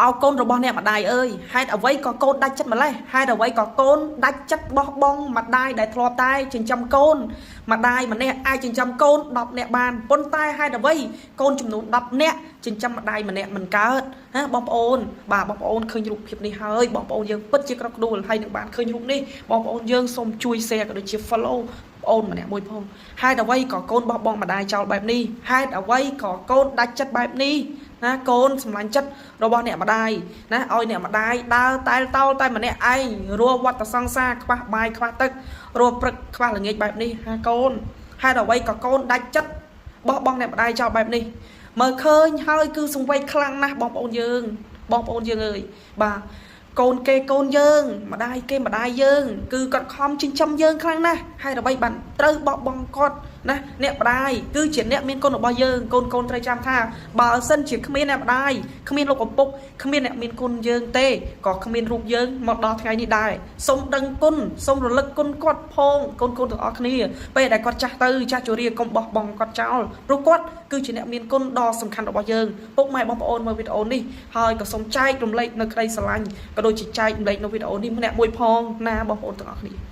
អោកូនរបស់អ្នកម្ដាយអើយហេតុអ្វីក៏កូនដាច់ចិត្តម្លេះហេតុអ្វីក៏កូនដាច់ចិត្តបោះបង់ម្ដាយដែលធ្លាប់តែចិញ្ចឹមកូនម្ដាយម្នាក់អាចចិញ្ចឹមកូន10នាក់បានប៉ុន្តែហេតុអ្វីកូនចំនួន10នាក់ចិញ្ចឹមម្ដាយម្នាក់មិនកើតណាបងប្អូនបាទបងប្អូនឃើញរូបភាពនេះហើយបងប្អូនយើងពិតជាក្រក្ដួលហើយនឹងបានឃើញរូបនេះបងប្អូនយើងសូមជួយ share ក៏ដូចជា follow ប្អូនម្នាក់មួយផងហេតុអ្វីក៏កូនបោះបង់ម្ដាយចោលបែបនេះហេតុអ្វីក៏កូនដាច់ចិត្តបែបនេះណាកូនសម្លាញ់ចិត្តរបស់អ្នកម្ដាយណាឲ្យអ្នកម្ដាយដើរតែលតោលតែម្នាក់ឯងរស់វត្តសង្សារខ្វះបាយខ្វះទឹករស់ព្រឹកខ្វះល្ងាចបែបនេះហាកូនហេតុអ្វីក៏កូនដាច់ចិត្តបោះបង់អ្នកម្ដាយចោលបែបនេះមើលឃើញហើយគឺសង្វេគខ្លាំងណាស់បងប្អូនយើងបងប្អូនយើងអើយបាទកូនគេកូនយើងម្ដាយគេម្ដាយយើងគឺគាត់ខំចិញ្ចឹមយើងខ្លាំងណាស់ហើយអ្វីបានត្រូវបោះបង់គាត់ណាអ្នកម្ដាយគឺជាអ្នកមានគុណរបស់យើងកូនកូនត្រូវចាំថាបើសិនជាគ្មានអ្នកម្ដាយគ្មានលោកឪពុកគ្មានអ្នកមានគុណយើងទេក៏គ្មានរូបយើងមកដល់ថ្ងៃនេះដែរសូមដឹងគុណសូមរលឹកគុណគាត់ផងកូនកូនទាំងអស់គ្នាពេលដែលគាត់ចាស់ទៅចាស់ជរាកុំបោះបង់គាត់ចោលព្រោះគាត់គឺជាអ្នកមានគុណដ៏សំខាន់របស់យើងពុកម៉ែបងប្អូនមើលវីដេអូនេះហើយក៏សូមចែករំលែកនៅក្តីស្រឡាញ់ក៏ដូចជាចែករំលែកនៅវីដេអូនេះម្នាក់មួយផងណាបងប្អូនទាំងអស់គ្នា។